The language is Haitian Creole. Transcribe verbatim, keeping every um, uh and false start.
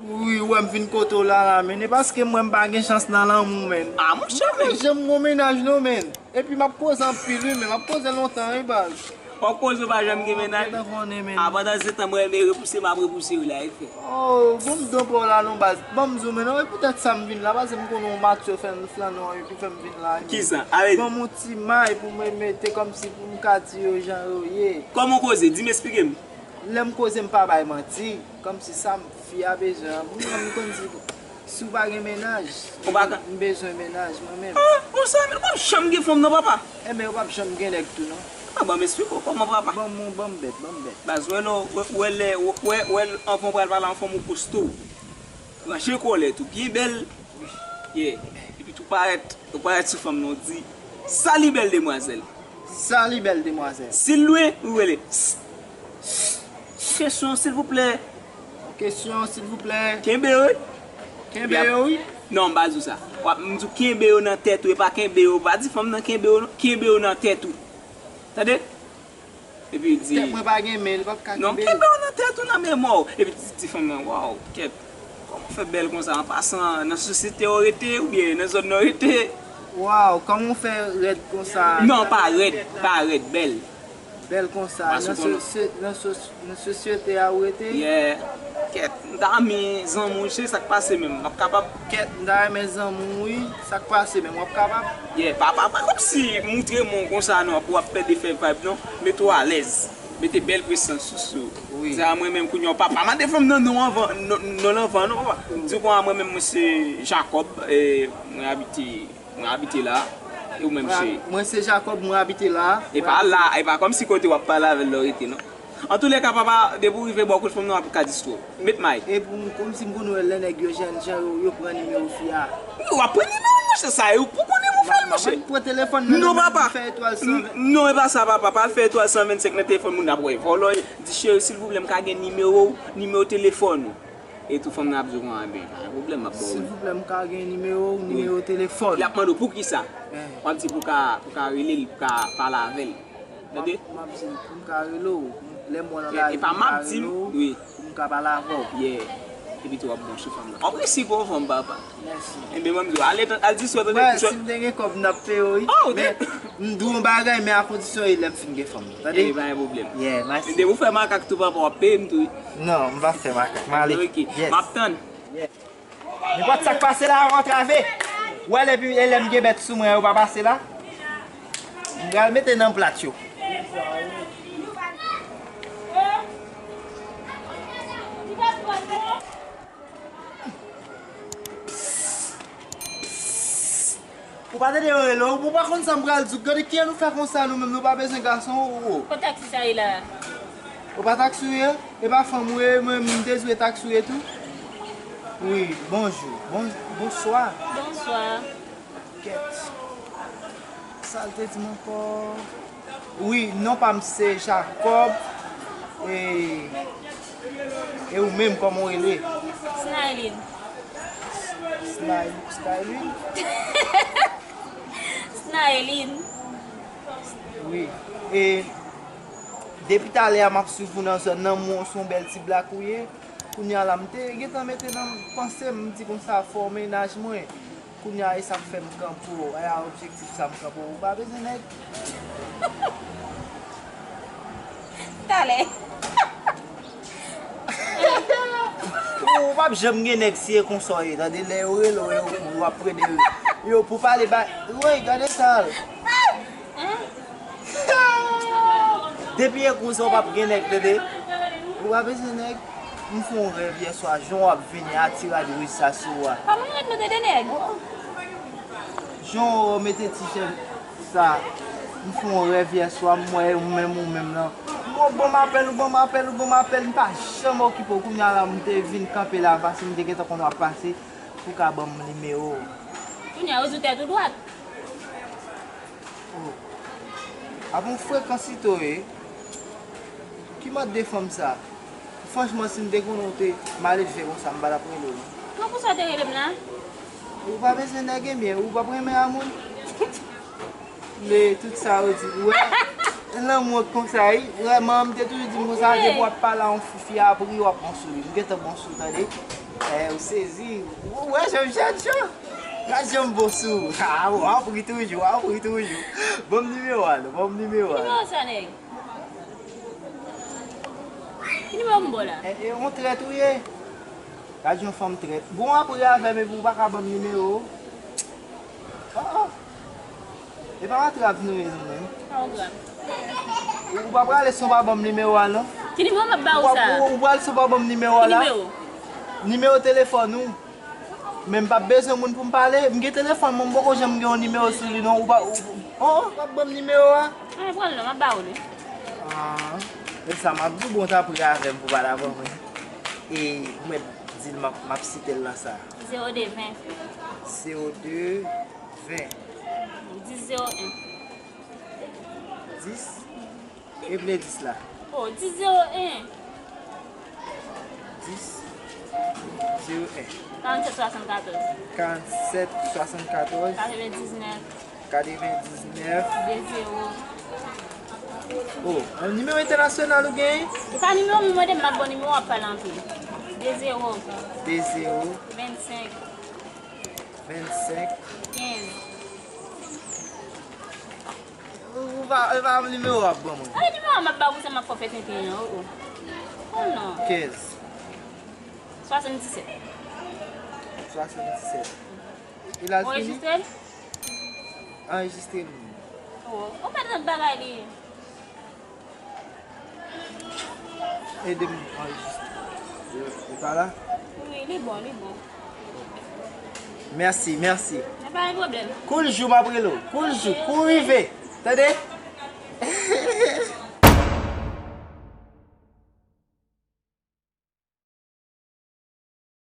Wi, ou wè m vin kote w la, la, men e paske mwen m pa gen chans nan lanmou, men. Ah, monchè, men. M pa janm gon mennaj, non, men. Epi m ap koze anpil, wi, men m ap koze lontan, wi, baz. W ap koze w pa janm gen mennaj? Ou gentan konnen, men. Ah, pandan se tan mwen renmen repouse, m ap repouse wi la, e fè. Oh, bon, m don pa w la, non, baz. Ban m di w, men, non, e poutèt sa m vin la, paske m konnen w match yo fè m flannen, epi fè m vin la, men. Kisa? Avè. Ban m yon ti may pou mwen mete kòmsi pou m ka di yo jan yo ye. Kòman w koze? Di m, eksplike m. Lè m koze, m pa bay manti. Kòmsi sa m, fi a bezwen an. Mwen menm m konn di, si w pa gen mennaj, m bezwen mennaj mwen menm. Ah, konsa, men w p ap janm gen fanm non, papa. Enben, yo p ap janm gen nèg tou non. Ah, ban m eksplike w, kòman papa? Ban m, ban m bèt, ban m bèt. Baz, wè lè, wè, wè lè, wè, wè, wè anvan w pral pale an fanm ou poste w. Ranche kòlèt ou byen bèl. Yeah. Epi tou parèt, ou parèt sou fanm nan, ou di, "Sali bèl demwazèl." Sali bèl demwazèl. Si l lwen, ou rele, "Kesyon, silvouplè." Kesyon, silvouplè. Kenbe yo, wi. Kenbe yo, wi. Non, m pa di w sa. W ap, m di w kenbe yo nan tèt ou, e pa kenbe yo. Pa di fanm nan kenbe yo, non. Kenbe yo nan tèt ou. Tande? Epi di, tèt mwen pa gen men, li p ap ka kenbe. Non, kenbe yo nan tèt ou, nan memwa w. Epi di, di fanm nan, "Waw, kèt, kòman w fè bèl konsa? An pasan, nan sosyete w rete, oubyen nan zòn nan w rete?" Waw, kòman w fè rèd konsa? Non, pa rèd, pa rèd, bèl. Bèl konsa, nan sosye-, nan sos-, nan sosyete a w rete? Yeah. Kèt, m ta renmen zanmi w, se sa k pase menm. M ap kapab? Kèt, m ta renmen zanmi w, wi. Sa k pase menm, w ap kapab? Yeah, pa, pa, pa kòmsi moutre men w konsa non, pou w ap pèdi fè vibe non. Mete w alèz. Mete bèl prezans ou sou. Wi. Se a mwen menm kounye a, papa. M ap de fanm nan non anvan, non, non l anvan non, papa. Di w konsa mwen menm mwen se Jacob, e mwen abite Mwen abite la. E ou menm, cheri? Mwen se Jacob, mwen abite la. E pa la, e pa kòmsi kote w ap pale avè l lè w rete, non. Antoulèka, papa, depi w rive bò kote fanm nan, w ap ka distwè w. Met may. E pou m, kòmsi m konn wè lè nèg yo jèn jan yo, yo pran nimewo fi a. Wi, w ap pran nimewo, monchè, sa e ou pou konnen pou fè l, monchè. Mwen pran telefòn nan. Non, papa. Fè etwal san ven. Non, e pa sa, papa. Pa al fè etwal san vennsenk nan telefòn moun, ap wè vòlò. Di, "Cheri, silvouplè, m ka gen nimewo w, nimewo telefòn ou?" E tou fanm nan ap di w konsa, "Enben, pa gen pwoblèm, m ap ba w li." Silvouplè, m ka gen nimewo w, nimewo telefòn. L ap mande w poukisa. W ap di pou ka, pou ka rele l, pou ka pale avè l. Tande? M ap, m ap di l pou m ka rele w. Lè m wè w nan lari, pou m ka rele w, pou m ka pale avè w. Yeah. Epi tou w ap bon sou fanm nan. W ap resi pou yon fanm, papa. Mèsi. Enben, mwen m di w, ale, al di sou, tande? Frè, si m te gen kòb, m t ap peye w, wi. Oh, men, m di w yon bagay, men a kondisyon e lè m fin gen fanm. Tande? Enben, pa gen pwoblèm. Yeah, mèsi. Depi w fè makak tou, papa, w ap peye m tou, wi. Non, m p ap fè makak. M ale. Ok. Yes. M ap tann. Nenpòt sa k pase la, antrave. Wè, epi e lè m gen bèt sou mwen, yo pa pase la. M pral mete nan plat yo. Ou pa tande yo rele w, ou pa konn sa m pral di w. Gade kijan nou fè konsa nou menm, nou pa bezwen gason, ou, ou. Kot taksi sa ye la? Ou pa taksi w ye? E pa fanm ou ye, mwen m te jwe taksi w ye tou. Wi, bonjou. Bon, bonswa. Bonswa. Kèt. Sa l te di m ankò? Wi, non pa m se Jacob. E, e ou menm, kòman w rele? Snailin. Snail-, Snailin? Snailin. Wi. E depi talè a m ap swiv ou nan zòn nan, m wè w se yon bèl ti blak ou ye. Kounye a la, m te gentan mete nan panse m, m di konsa, fò w mennaj mwen. Kounye a, e sa k fè m kanpe w. E a objektif sa m kanpe w. Ou pa bezwen nèg. Talè. Ou p ap janm gen nèg si e konsa w ye. Tande lè yo rele w, yo, w ap prede yo. Yo, pou pale ba, woy, gade sa. Depi e konsa, w p ap gen nèg, tande. Ou pa bezwen nèg. M fè yon rèv yèswa, jan w ap vini a ti rad wouj sa sou ou a. Pa mwen rad mete de nèg. Jan w mete ti jèn sa. M fè yon rèv yèswa, m wè ou menm, ou menm nan. Bon, bon m apèl, ou bon m apèl, ou bon m apèl, m pa janm okipe w. Kounye a la, m te vin kanpe la, paske m te gentan konn w ap pase, pou w ka ban m nimewo w. Kounye a, ou di w tèt ou dwat. Oh. Apa yon frekan sito ye? Ki mòd de fanm sa? Franchman, si m te konnen w te maledve konsa, m pa t ap rele w non. Bon, pou sa w te rele m la? Ou pa bezwen nèg ebyen, ou p ap renmen a moun. Men tout sa yo di, ou wè, lanmou an konsa, wi. Vrèman, m te toujou di m konsa, depi w ap pale a yon fi, fi a ap ri, w ap bon sou li. M gentan bon sou, tande. Eh, ou sezi. Ou wè jan m chèch yo? Gad jan m bon sou ou. Ah, w ap ri toujou, w ap ri toujou. Ban m nimewo a non, ban m nimewo a non. Nimewo sa, nèg? Ki nimewo m ba w la? Eh, eh, on trèt ou ye. Gad yon fanm trèt. Bon, w ap ri avè m epi ou pa ka ban m nimewo. Ah, ah. E pa yon trap nou ye, non, men. Pa yon trap. Ou, ou pa prale san w pa ban m nimewo a, non? Ki nimewo m ap ba ou sa? Ou, ou, ou pral san w pa ban m nimewo a la? Ki nimewo? Nimewo telefòn ou. Men m p ap bezwen moun pou m pale. M gen telefòn mwen, m poko janm gen yon nimewo sou li, non. Ou pa, ou, oh, oh, w ap ban m nimewo a? An, pran l non, m ap ba ou li. Ah, men sa m ap di w, bon, w t ap ri avè m pou pale avè mwen. E ou mèt di l m ap, m ap site l nan sa. Zewo de ven. Zewo de ven. Dis zewo en. Dis? Eple dis la. Oh, dis zewo en. Dis zewo en. Karannsèt swasannkatòz. Karannsèt swasannkatòz. Katrevendiznèf. Katrevendiznèf. De zewo. Oh, yon nimewo entènasyonal ou genyen? E pa nimewo m mande, m ap ba w nimewo, w ap pale anpil. De zewo. De zewo. Vennsenk. Vennsenk. Kenz. Ou, ou pa, e pa nimewo w ap ban mwen. Gade nimewo a m ap ba w pou sa m ap fè w fè tenten an, oh, oh. Oh non. Kenz. Swasanndisèt. Swasanndisèt. E la l fini? Anrejistre l? Anrejistre l. Oh, ou mèt nan bagay li. Ede m anrejistre. Li pa la? Wi, li bon, li bon. Mèsi, mèsi. Nan pa gen pwoblèm. Koul jou m ap rele w. Koul jou, kou rive. Tande?